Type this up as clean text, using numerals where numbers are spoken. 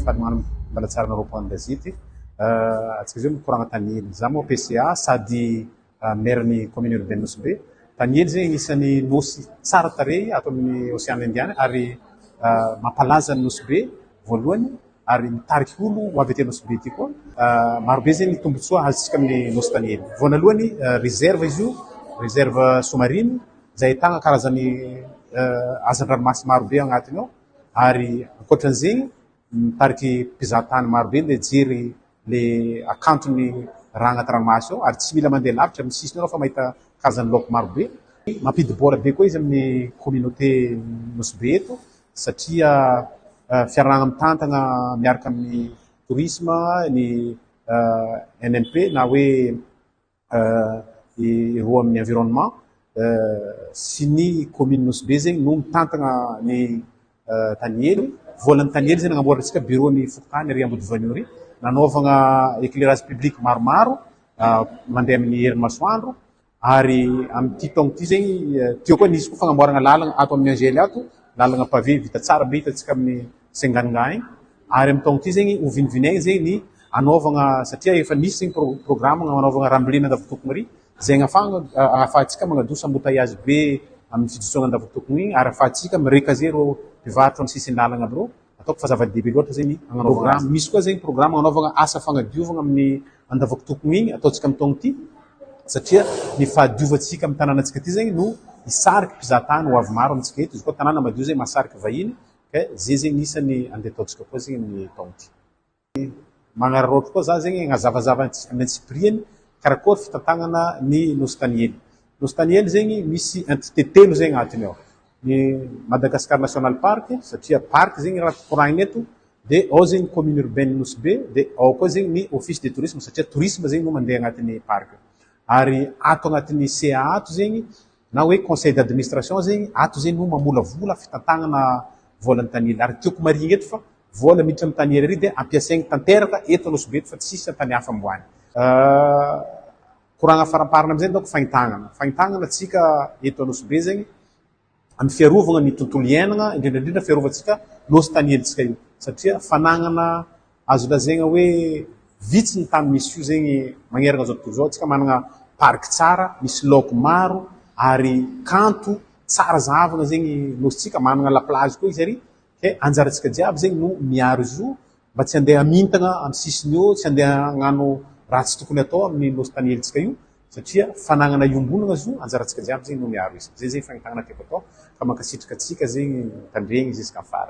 Faly magnano mbala tsara anareo mpanao gazety. Antsika zao mikoragna Taniely. Za moa PCA sady maire ny commune urbaine Nosy Be. Taniely zegny anisan'ny nosy tsara tarehy ato amin'ny Océan Indien ary mampalaza ny Nosy Be voalohany ary mitariky olo ho avy aty Nosy Be aty koa. Marobe zegny ny tombontsoa azontsika amin'ny Nosy Taniely. Voalohany réserve izy io, réserve sous-marine izay ahitana karazany hazan-dranomasina marobe agnatiny ao. Ary ankoatran'izegny, mitariky mpizahatany marobe ndeha hijery le hakanton'ny raha agnaty ranomasy ao ary tsy mila mandeha lavitra amin'ny sisiny ao anao fa mahita karazan'ny laoko marobe. Mampidi-bola be koa izy amin'ny communauté Nosy Be eto satria fiarahana mitantana miaraka amin'ny tourisme ny NMP na hoe ireo amin'ny environnement sy ny commune Nosy Be zegny no mitantana ny Taniely. Volan'ny Taniely zegny nagnamboarantsika bureau ny fokontany ary Ambodivanio ary nanaovagna éclairage public maromaro mandeha amin'ny herin'ny masoandro ary amin'ity taogno ity zegny teo koa nisy koa fagnamboarana lalagna ato amin'ny Angel ato, lalagna pavé vita tsara be hitantsika amin'ny Senganinga agny. Ary amin'ny taogno ity zegny ho vinavinaigny zegny ny anaovagna satria efa nisy zegny programme anaovagna rambolena Andavotokogno ary izay agnafahagna ahafahantsika magnadoso embouteillage be amin'ny fijotsoagna Andavotokogno igny ary ahafahantsika mi-recaser ireo mpivarotra amin'ny sisin-dalagna aby ireo. Ataoko fa zava-dehibe loatra zegny agnanaovagna azy. Misy koa zegny programme agnanaovagna asa fagnadiovagna amin'ny Andavotokogno igny ataontsika amin'ny taogno ity satria ny fahadiovantsika amin'ny tanànantsika ity zegny no hisariky mpizahatany ho avy maro amintsika eto. Izy koa tanàna madio zegny mahasariky vahiny ka zay zegny isan'ny andeha ataontsika koa zegny amin'ny taogno ity. Magnararaotra koa za zegny hagnazavazava amin'ny antsipiriany karakôry fitantagnana ny Nosy Taniely. Nosy Taniely zegny misy entité telo zegny agnatiny ao. Ny Madagascar National Park satria parc zegny raha koragnina eto, dia ao zegny commune urbaine Nosy Be, dia ao koa zegny ny office de tourisme satria tourisme zegny no mandeha agnatin'ny parc. Ary ato agnatin'ny CA ato zegny na hoe conseil d'administration zegny ato zegny no mamolavola fitantagnana volan'ny Taniely. Ary tiako marihina eto fa Vola miditra amin'ny tany ery dia ampiasaigny tanteraka eto Nosy Be eto fa tsisy antany hafa amboany. Koragna faramparany amizay donc fagnitagnana. Fagnitagnana tsika eto Nosy Be zegny amin'ny fiarovagna ny tontolo iainagna indrindra indrindra fiarovantsika Nosy Tanielitsika io satria fanagnana azo lazaigna hoe vitsy ny tany misy io zegny magnerana zao tontolo zao. Tsika managna parc tsara, misy laoko maro ary kanto tsara zahavagna zegny Nosy-tsika, managna la plage koa izy ary Ke anjarantsika jiaby zegny no miaro izy io mba tsy andeha hamintagna amin'ny sisiny eo, tsy andeha hagnano raha tsy tokony atao amin'ny Nosy Tanielitsika io satria fanagnana iombonagna izy io, anjarantsika jiaby zegny no miaro izy. Zay zegny fagnitagnana tiako atao ka mankasitraka antsika zegny mitandregny zisk'amy farany.